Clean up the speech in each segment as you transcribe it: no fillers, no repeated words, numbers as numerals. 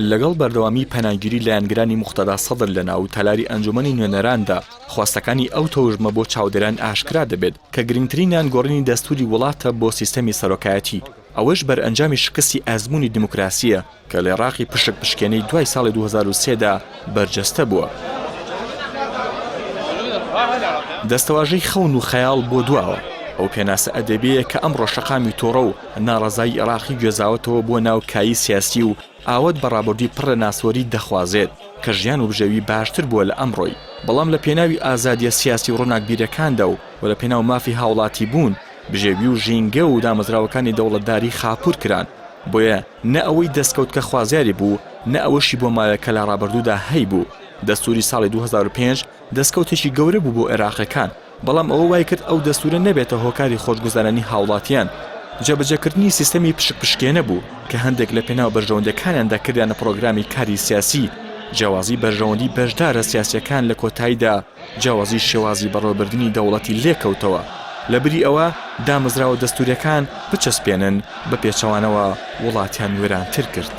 لەگەڵ بەردەوامی پەناگیری لایەنگرانی موقتەدا سەدر لە ناو تەلاری ئەنجومەنی نوێنەراندا، خواستەکانی ئەو تەوژمە بۆ چاودێران ئاشکرا دەبێت کە گرنگترینیان گۆڕینی دەستوری وڵاتە بۆ سیستەمی سەرۆکایەتی، ئەوەش بەرئەنجامی شکستی ئەزموونی دیموکراسییە کە لە عێراقی پشک پشکێنەی دوای ساڵی 2003 دا بەرجەستە بووە. دەستەواژەی خەون و خەیاڵ بۆ دواوە، ئەو پێناسە ئەدەبیەیە کە ئەمڕۆ شەقامی توڕە و ناڕەزایی عێراقی گوێزاوەتەوە بۆ ناو کایەی سیاسی و ئاوات بە ڕابردووی پڕ لە ناسۆری دەخوازێت کە ژیان و بژێوی باشتر بووە لە ئەمڕۆی، بەڵام لە پێناوی ئازادیە سیاسی و ڕووناکبیرەکاندا و لە پێناو مافی هاوڵاتیبوون، بژێوی و ژینگە و دامەزراوەکانی دەوڵەتداری خاپوور کران، بۆیە نە ئەوەی دەستکەوت کە خوازیاری بوو، نە ئەوەشی بۆ مایە کە لە ڕابردوودا هەیبوو. دەستووری ساڵی 2005 دەستکەوتێکی گەورە بوو بۆ عێراقیەکان، بەڵام ئەوە وایکرد ئەو دەستوورە نەبێتە هۆکاری خۆشگوزەرانی هاوڵاتیان. جێبەجێکردنی سیستەمی پشکپشکێنە بوو کە هەندێک لە پێناو بەرژەوەندیەکانیاندا کردیانە پڕۆگرامی کاری سیاسی، جیاوازی بەرژەوەندی بەشدارە سیاسیەکان لە کۆتاییدا جیاوازی شێوازی بەڕێوەبردنی دەوڵەتی لێکەوتەوە، لەبری ئەوە دامەزراوە دەستووریەکان بچەسپێنن، بە پێچەوانەوە وڵاتیان وێرانتر کرد.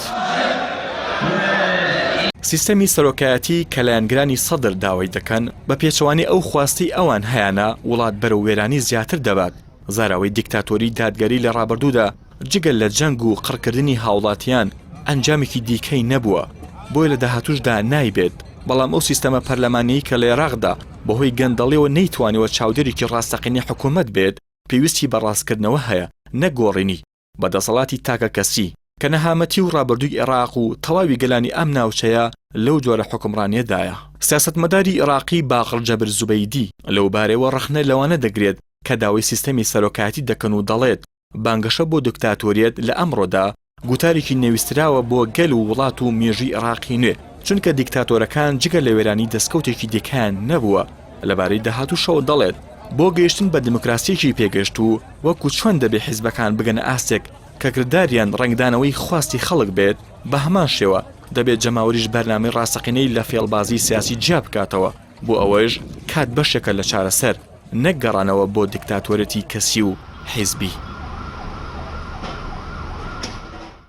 سیستەمی سەرۆکایەتی کە لایەنگرانی سەدر داوای دەکەن، بە پێچەوانەی ئەو خواستەی ئەوان هەیانە، وڵات بەرەو وێرانی زیاتر دەبات. زاراوەی دیکتاتۆری دادگەری لە ڕابردوودا جگە لە جەنگ و قڕکردنی هاوڵاتیان ئەنجامێکی دیکەی نەبووە، بۆیە لە داهاتووشدا نایبێت، بەڵام ئەو سیستەمە پەرلەمانیەی کە لە ئێراقدا بەهۆی گەندەڵیەوە نەیتوانیوە چاودێرێکی ڕاستەقینەی حکومەت بێت، پێویستی بە ڕاستکردنەوە هەیە نەک گۆڕینی بە دەسەڵاتی تاکەکەسی، کە نەهامەتی و ڕابردووی ئێراق و تەواوی گەلانی ئەم ناوچەیە لەو جۆرە حوکمڕانیەدایە. سیاسەتمەداری ئێراقی باقر جەبر زوبەیدی لەوبارەیەوە ڕەخنە لەوانە دەگرێت کە داوای سیستەمی سەرۆکایەتی دەکەن و دەڵێت، بانگەشە بۆ دکتاتۆریەت لە ئەمڕۆدا گوتارێکی نەویستراوە بۆ گەل و وڵات و مێژووی ئێراقی نوێ، چونکە دیکتاتۆرەکان جگە لە وێرانی دەستکەوتێکی دیکەیان نەبووە. لەبارەی داهاتووشەوە دەڵێت، بۆ گەیشتن بە دیموکراسییەکی پێگەشتوو، وەکو چۆن دەبێ حیزبەکان بگەنە ئاستێک کە کرداریان ڕەنگدانەوەی خواستی خەڵک بێت، بە هەمان شێوە دەبێت جەماوەریش بەرنامەی ڕاستەقینەی لە فێڵبازیی سیاسی جیا بکاتەوە، بۆ ئەوەش کات بەشێکە لە چارەسەر، نەک گەڕانەوە بۆ دیکتاتۆرێتی کەسی و حیزبی.